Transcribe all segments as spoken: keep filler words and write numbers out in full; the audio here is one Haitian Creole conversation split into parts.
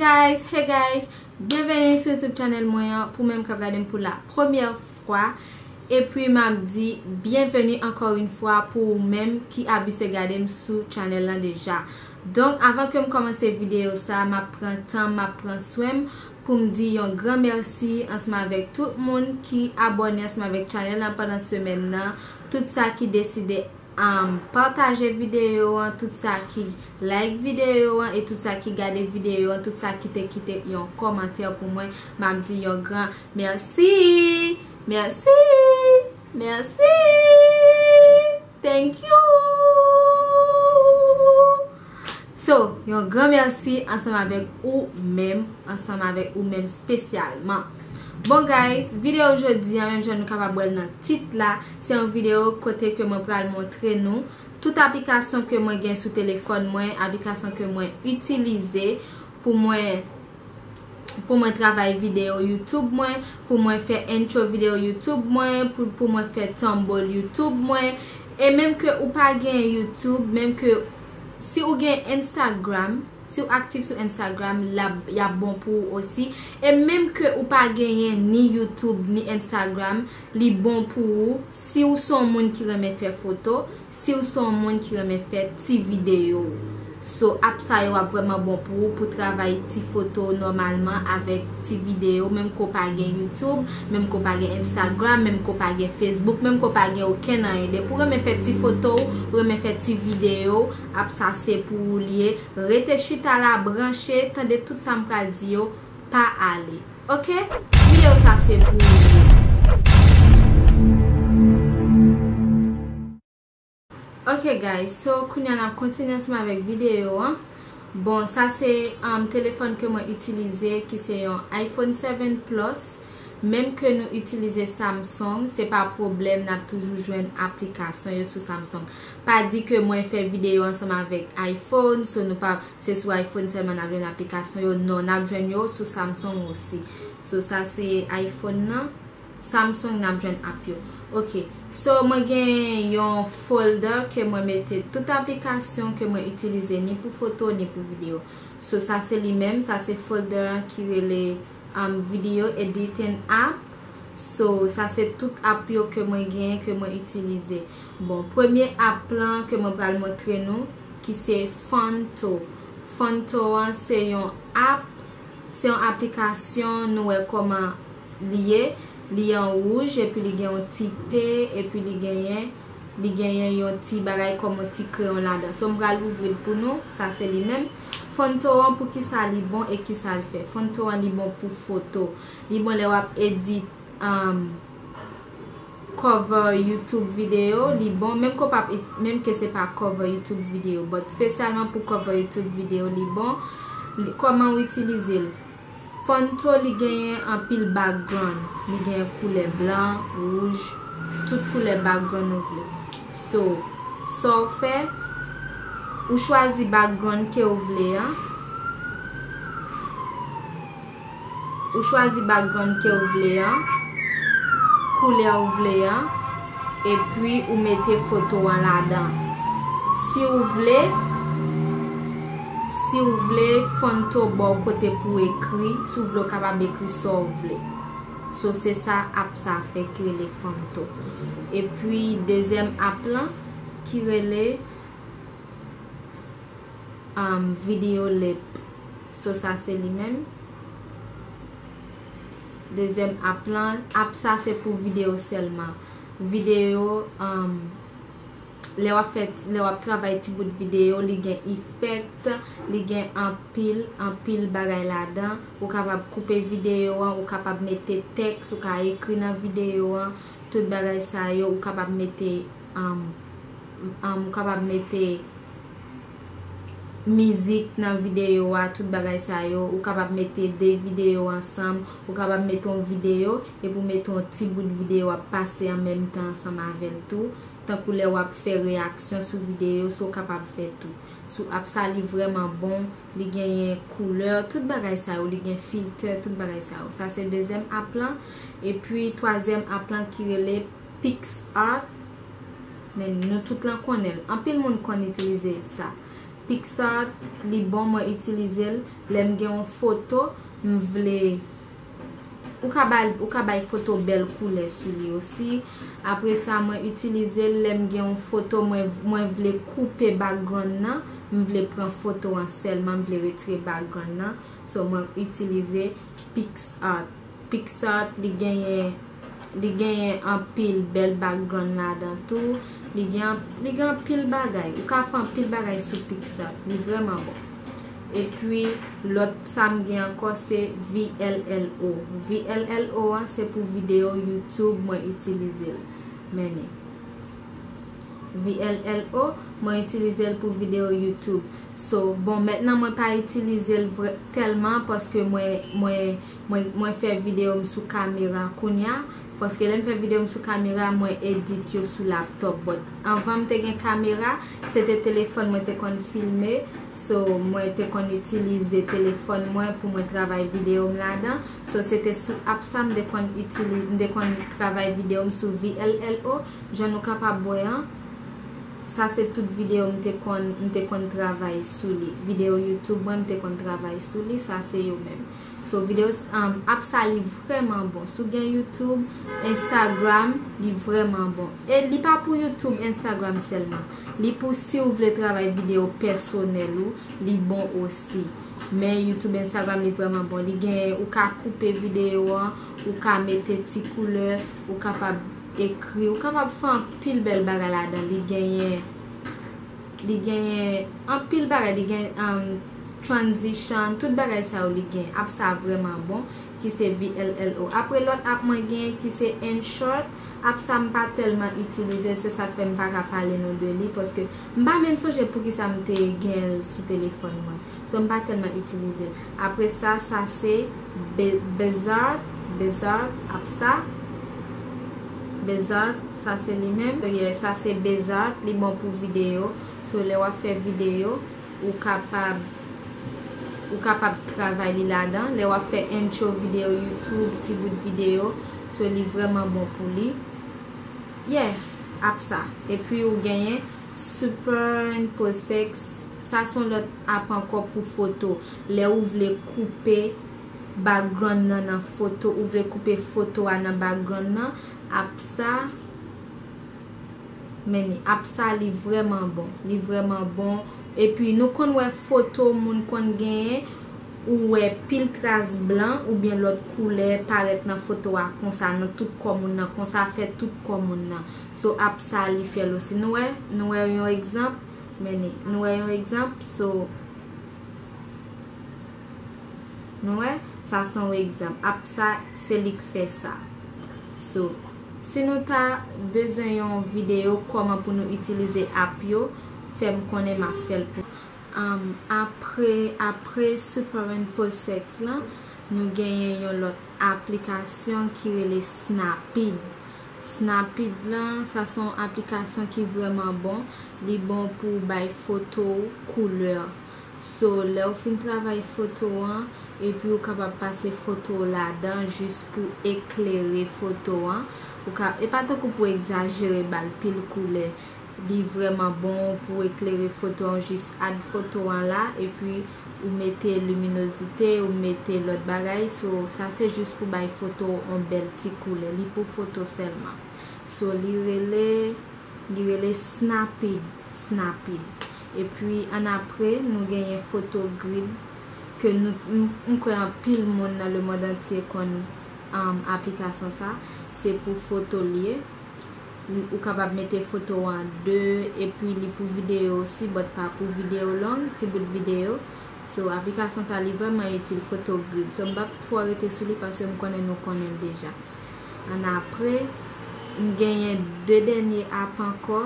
Guys, hey guys, byenveni sou YouTube channel mwen an. Pou menm k ap gade m pou la premyè fwa, epi m ap di byenveni ankò yon fwa pou ou menm ki abitye gade m sou channel lan deja. Donk, avan ke m kòmanse videyo sa, m ap pran tan, m ap pran swen m pou m di yon gran mèsi ansanm avèk tout moun ki abòne ansanm avèk channel lan pandan semèn nan, tout sa ki deside um, pataje videyo an, tout sa ki like videyo an, e tout sa ki gade videyo an, tout sa ki te kite yon kòmantè pou mwen, m ap di yon gran mèsi, mèsi, mèsi, thank you. So, yon gran mèsi ansanm avèk ou menm, ansanm avèk ou menm espesyalman. Bon guys, videyo jodi a, menm jan nou kapab wè l nan tit la, se yon videyo kote ke mwen pral montre nou tout aplikasyon ke mwen gen sou telefòn mwen, aplikasyon ke mwen itilize pou mwen, pou mwen travay videyo YouTube mwen, pou mwen fè intro videyo YouTube mwen, pou, pou mwen fè thumbnail YouTube mwen. E menm ke ou pa gen YouTube, menm ke si ou gen Instagram, si w aktif sou Instagram, l ap, y ap bon pou ou osi. E menm ke ou pa genyen ni YouTube ni Instagram, li bon pou ou si w se yon moun ki renmen fè foto, si w se yon moun ki renmen fè ti videyo. So, app sa yo ap vrèman bon pou ou pou travay ti foto nòmalman avèk ti videyo, menm ke w pa gen YouTube, menm ke w pa gen Instagram, menm ke w pa gen Facebook, menm ke w pa gen okenn anyen. Depi w renmen fè ti foto w, ou renmen fè ti videyo w, app sa se pou ou li ye. Rete chita la, branche, tande tout sa m pral di yo, pa ale. Oke? Videyo sa se pou ou li ye. Ok guys, so kounye a n ap kontinye ansanm avèk videyo an. Bon, sa se, um, telefòn ke mwen itilize ki se yon iPhone seven Plus. Menm ke nou itilize Samsung, se pa pwoblèm, n ap toujou jwenn aplikasyon yo sou Samsung. Pa di ke mwen fè videyo ansanm avèk iPhone, so nou pa, se sou iPhone sèlman n ap jwenn aplikasyon yo. Non, n ap jwenn yo sou Samsung osi. So sa se iPhone nan. Samsung n ap jwenn app yo. Ok. So, mwen gen yon folder ke mwen mete tout aplikasyon ke mwen itilize ni pou foto ni pou videyo. So, sa se li menm, sa se folder an ki rele, um, Video Editing App. So, sa se tout app yo ke mwen genyen, ke mwen itilize. Bon, premye app lan ke mwen pral montre nou, ki se Phonto. Phonto an se yon app, se yon aplikasyon, nou wè kòman li ye, li an wouj, epi li gen yon ti P, epi li genyen, li genyen yon ti bagay kòm yon ti kreyon ladan. So, m pral ouvri l pou nou, sa se li menm. Phonto an, pou kisa li bon e kisa l fè? Phonto an, li bon pou foto. Li bon lè w ap edit, um, cover YouTube videyo, li bon, menm ke w p ap, menm ke se pa cover YouTube videyo, but spesyalman pou cover YouTube videyo, li bon. Li, kòman w itilize l? Phonto, li genyen anpil background. Li genyen koulè blan, wouj, tout koulè background ou vle. So, sa w fè, ou chwazi background ke w vle an. Ou chwazi background ke w vle an, koulè w vle an, epi ou mete foto an ladan. Si w vle, si w vle, Phonto ba w kote pou w ekri, si w vle w kapab ekri sa w vle. So, se sa app sa fè ki rele Phonto. Epi, dezyèm app lan, ki rele, um, Videolip. So, sa se li menm. Dezyèm app lan, app sa se pou videyo sèlman. Videyo, um, lè w ap fè, lè w ap travay ti bout videyo, li gen effect, li gen anpil, anpil bagay ladan. Ou kapab koupe videyo an, ou kapab mete tèks, ou ka ekri nan videyo an, tout bagay sa yo, ou kapab mete, um, um, ou kapab mete mizik nan videyo a, tout bagay sa yo, ou kapab mete de videyo ansanm, ou kapab mete yon videyo, epi w mete yon ti bout videyo ap pase an menm tan ansanm avè l tou, tankou lè w ap fè reyaksyon sou videyo, so w kapab fè tou. Sou app sa, li vrèman bon, li genyen koulè, tout bagay sa yo, li gen filtè, tout bagay sa yo. Sa se dezyèm app lan, epi twazyèm app lan ki rele PicsArt. Men nou tout lan konnen l. Anpil moun konn itilize sa. PicsArt, li bon, mwen itilize l lè m gen yon foto, m vle, ou ka bay, ou ka bay foto bèl koulè sou li osi. Apre sa, mwen itilize l lè m gen yon foto, mwen, mwen vle koupe background nan, m vle pran foto an sèlman, m vle retire background nan. So, mwen itilize PicsArt. PicsArt, li genyen, li genyen anpil bèl background ladan tou. Li gen, li gen anpil bagay. Ou ka fè anpil bagay sou PicsArt. Li vrèman bon. Epi, lòt sa m gen ankò, se V L L O. V L L O an, se pou videyo YouTube mwen itilize l. Men li. V L L O, mwen itilize l pou videyo YouTube. So, bon, mentnan mwen pa itilize l vrè, tèlman paske mwen, mwen, mwen, mwen fè videyo m sou kamera kounya. Paske lè m fè videyo m sou kamera, mwen edit yo sou laptop. But anvan m te gen kamera, se te telefòn mwen te konn filme. So, mwen te konn itilize telefòn mwen pou mwen travay videyo m ladan. So, se te sou app sa m te konn itili-, m te konn travay videyo m sou V L L O. Jan nou kapab wè an, sa se tout videyo m te konn, m te konn travay sou li. Videyo YouTube mwen, m te konn travay sou li, sa se yo menm. So, videyo, um, app sa li vrèman bon. Si w gen YouTube, Instagram, li vrèman bon. E li pa pou YouTube, Instagram sèlman. Li pou si w vle travay videyo pèsonèl ou, li bon osi. Men YouTube, Instagram, li vrèman bon. Li gen, ou ka koupe videyo an, ou ka mete ti koulè, ou kapab ekri, ou kapab fè anpil bèl bagay ladan. Li genyen, li genyen anpil bagay, li gen, um, transition, tout bagay sa yo li gen. App sa vrèman bon, ki se V L L O. Apre lòt app mwen genyen ki se InShot. App sa m pa tèlman itilize, se sa k fè m pa ka pale nou de li, paske m pa menm sonje poukisa m te gen l sou telefòn mwen. So, m pa tèlman itilize l. Apre sa, sa se Be-, Bezart, Bezart, app sa. Bezart, sa se li menm. So, yeah, sa se Bezart, li bon pou videyo. So, lè w ap fè videyo, ou kapab, ou kapab travay li ladan. Lè w ap fè intro videyo YouTube, ti bout videyo, so li vrèman bon pou li. Yeah, app sa. Epi ou genyen Superimposex, sa se yon lòt app ankò pou foto. Lè ou vle koupe background nan nan foto, ou vle koupe foto a nan background nan, app sa, men li, app sa li vrèman bon. Li vrèman bon. Epi nou konn wè foto moun konn genyen, ou wè pil tras blan oubyen lòt koulè parèt nan foto a konsa, nan tout kò moun nan, konsa fè tout kò moun nan. So, app sa li fè l osi. Nou wè, nou wè yon egzanp, men li, nou wè yon egzanp, so, nou wè, sa se yon egzanp. App sa, se li k fè sa. So, si nou ta bezwen yon videyo kòman pou nou itilize app yo, fè m konnen, m ap fè l pou. Um, apre, apre Superimposex lan, nou genyen yon lòt aplikasyon ki rele Snappeed. Snappeed lan, sa se yon aplikasyon ki vrèman bon. Li bon pou bay foto w koulè. So, lè w fin travay foto an, epi ou kapab pase foto w ladan jis pou eklere foto an. Ou ka, e pa tankou pou egzajere, ba l pil koulè. Li vrèman bon pou eklere foto an, jis add foto an la, epi ou mete liminozite, ou mete lòt bagay. So, sa se jis pou bay foto w yon bèl ti koulè. Li pou foto sèlman. So, li rele, li rele Snappeed, Snappeed. Epi, annapre, nou genyen Photogrid, ke nou, m, m kwè anpil moun nan lemonn antye konn, um, aplikasyon sa. Se pou foto l ye. Ou kapab mete foto an de, epi li pou videyo osi, but pa pou videyo long, ti bout videyo. So, aplikasyon sa, li vrèman itil, Photogrid. So, m p ap twò rete sou li paske m konnen nou konnen l deja. Annapre, m genyen de dènye app ankò.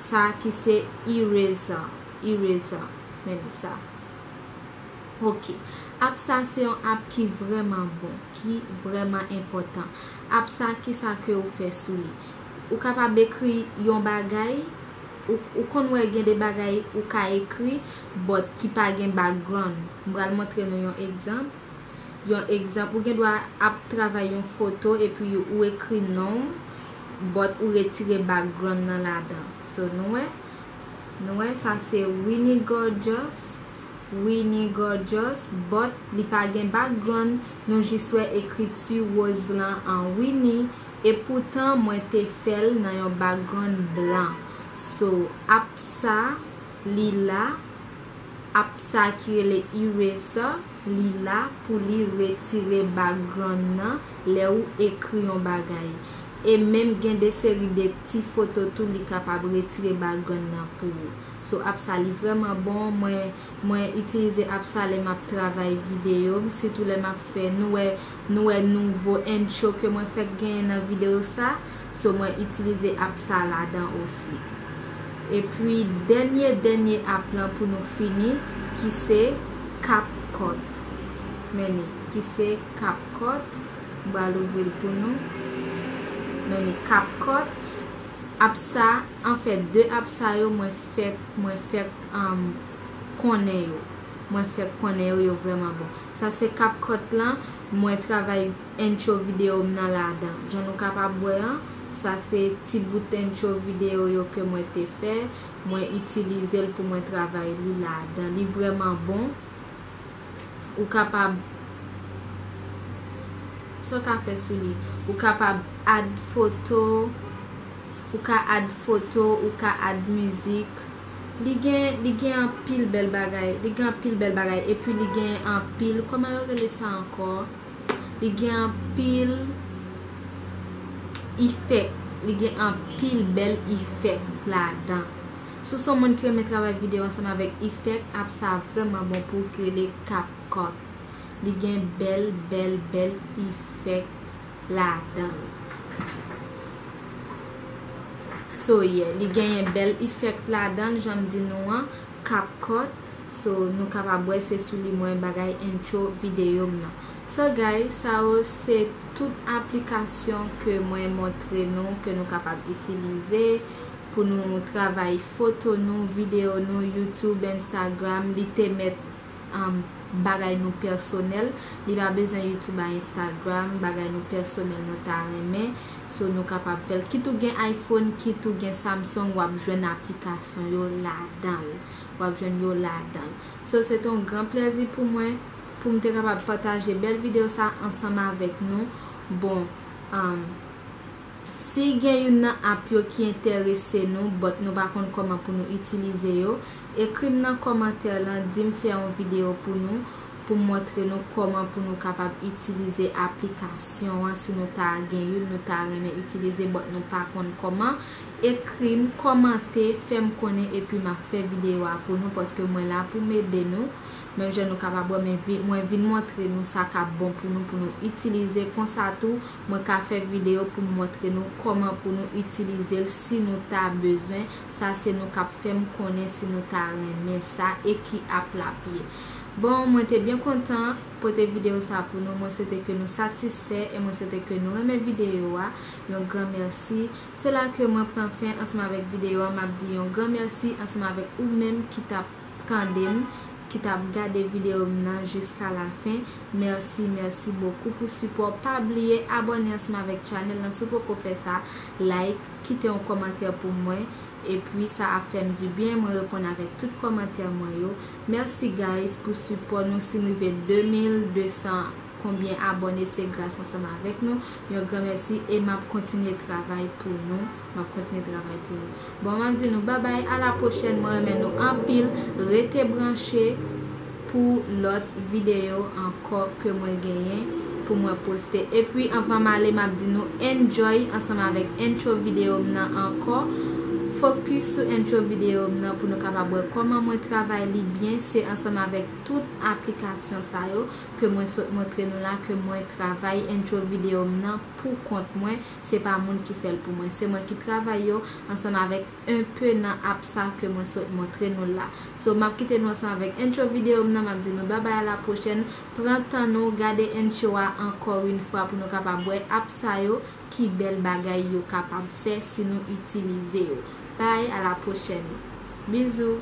Sa ki se Eraser. Eraser. Men sa. Ok. App sa se yon app ki vrèman bon, ki vrèman enpòtan. App sa, kisa ke ou fè sou li? Ou kapab ekri yon bagay, ou, ou konn wè gen de bagay ou ka ekri, but ki pa gen background. M pral montre nou yon egzanp. Yon egzanp, ou gen dwa ap travay yon foto epi ou ekri non w, but ou retire background nan ladan. So, nou wè, Nou wè sa se Winnie Gorgeous, Winnie Gorgeous, but li pa gen background, nou jis wè ekriti woz lan an Winnie, e poutan mwen te fè l nan yon background blan. So, app sa, li la, app sa ki rele Eraser, li la pou li retire background nan lè ou ekri yon bagay. E menm gen de seri de ti foto tou li kapab retire background nan pou ou. So app sa li vrèman bon, mwen mwen itilize app sa lè m ap travay videyo m, sitou lè m ap fè, nou wè nou wè nouvo intro ke mwen fèk genyen nan videyo sa. So mwen itilize app sa ladan osi. Epi dènye dènye app lan pou nou fini ki se CapCut. Men li, ki se CapCut. M pral ouvri l pou nou. Men li, CapCut. App sa, anfèt, de app sa yo mwen fèk, mwen fèk um, konnen yo. Mwen fèk konnen yo, yo vrèman bon. Sa se CapCut lan, mwen travay intro videyo m nan ladan. Jan nou kapab wè an, sa se ti bout intro videyo yo ke mwen te fè. Mwen itilize l pou mwen travay li ladan. Li vrèman bon. Ou kapab, sa w ka fè sou li? Ou kapab add foto, ou ka add foto, ou ka add mizik. Li gen, li gen anpil bèl bagay, li gen anpil bèl bagay, epi li gen anpil, kòman yo rele sa ankò? Li gen anpil efèk, li gen anpil bèl efèk ladan. Si w se yon moun ki renmen travay videyo ansanm avèk efèk, app sa vrèman bon pou w ki rele CapCut. Li gen bèl, bèl, bèl efèk ladan l. So yeah, li genyen bèl efèk ladan l, jan m di nou an, CapCut. So nou kapab wè se sou li mwen bagay intro videyo m nan. So guys, sa yo se tout aplikasyon ke mwen montre nou ke nou kapab itilize pou nou travay foto nou, videyo nou, YouTube, Instagram. Li te mèt um, bagay nou pèsonèl. Li pa bezwen YouTube ak Instagram, bagay nou pèsonèl nou ta renmen. So nou kapab fè l. Kit ou gen iPhone, kit ou gen Samsung, w ap jwenn aplikasyon yo ladan l. W ap jwenn yo ladan l. So se te yon gran plèzi pou mwen, pou m te kapab pataje bèl videyo sa ansanm avèk nou. Bon, um, si gen youn nan app yo ki enterese nou, but nou pa konn kòman pou nou itilize yo, ekri m nan kòmantè lan, di m fè yon videyo pou nou, pou m montre nou kòman pou nou kapab itilize aplikasyon an, si nou ta gen youn, nou ta renmen itilize, but nou pa konn kòman. Ekri m, kòmante, fè m konnen, epi m ap fè videyo a pou nou, paske mwen la pou m ede nou. Menm jan nou kapab wè, men vi- mwen vin montre nou sa k ap bon pou nou, pou nou itilize. Konsa tou, mwen ka fè videyo pou m montre nou kòman pou nou itilize l si nou ta bezwen. Sa se nou k ap fè m konnen si nou ta renmen sa e ki app l ap ye. Bon, mwen te byen kontan pote videyo sa pou nou. Mwen swete ke nou satisfè e mwen swete ke nou renmen videyo a. Yon gran mèsi. Se la ke mwen pran fen ansanm avèk videyo a. M ap di yon gran mèsi ansanm avèk ou menm ki t ap tande m, ki t ap gade videyo m nan jiska la fen. Mèsi, mèsi bokou pou sipò. Pa bliye abòne ansanm avèk chanèl lan si w poko fè sa. Like, kite yon kòmantè pou mwen. Epi sa ap fè m di byen, mwen reponn avèk tout kòmantè mwen yo. Mèsi guys pou sipò nou. Si n rive de mil de san konbyen abòne, se gras ansanm avèk nou. Yon gran mèsi e m ap kontinye travay pou nou. M ap kontinye travay pou nou. Bon, m ap di nou babay, a la pwochèn. Mwen renmen nou anpil. Rete branche pou lòt videyo ankò ke mwen genyen pou mwen poste. Epi anvan m ale, m ap di nou enjoy ansanm avèk intro videyo m nan ankò. Focus sou intro videyo m nan pou nou kapab wè kòman mwen travay li byen. Se ansanm avèk tout aplikasyon sa yo ke mwen sot montre nou la, ke mwen travay intro videyo m nan pou kont mwen. Se pa moun ki fè l pou mwen. Se mwen ki travay yo ansanm avèk enpe nan app sa ke mwen sot montre nou la. So, m ap kite nou ansanm avèk intro videyo m nan, m ap di nou babay a la pwochèn. Pran tan nou gade intro a ankò yon fwa pou nou kapab wè app sa yo, ki bèl bagay yo kapab fè si nou itilize yo. Bye, a la pwochèn. Bizou.